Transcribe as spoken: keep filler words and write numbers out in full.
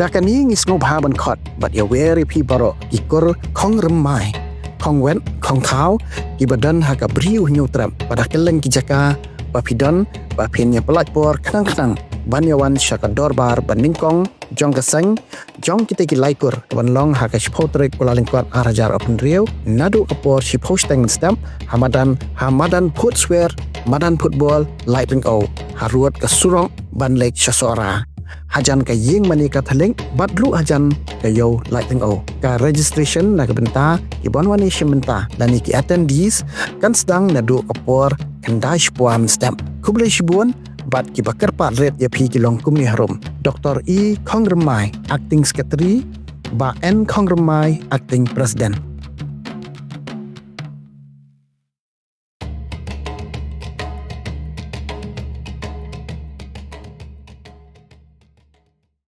Da kane ngi sngewbha ban khot bad ïawer ïa phi baroh ki kur khongrymmai, khongwet, khongthaw kiba don ha ka Bri U Hynñiewtrep, ba da kylleng ki jaka ba phi don, ba phin ïa pyllait por khnang khnang ban ïa wan sha ka dorbar ba nyngkong jong ka seng jong kita ki lai kur, ban long ha ka shiphew tarik Kyllalyngkot ar hajar arphew hynriew, naduh ka por shiphew shiteng mynstep, ha madan, ha madan Phutswer, madan football Laitlyngkot, ha rud ka surok ban leit sha Sohra, hajan ka ïing mane Katholik bad ruh hajan ka ïew Laitlyngkot. Ka registration na ka bynta ki ban wan ïashim bynta lane ki attendees kan sdang naduh ka por khyndai shapoh mynstep. Khublei shibun bad kiba kyrpad rit ïa phi ki long kumne harum: Doctor E Khongrymmai, Acting Secretary, Bah N Khongrymmai, Acting President.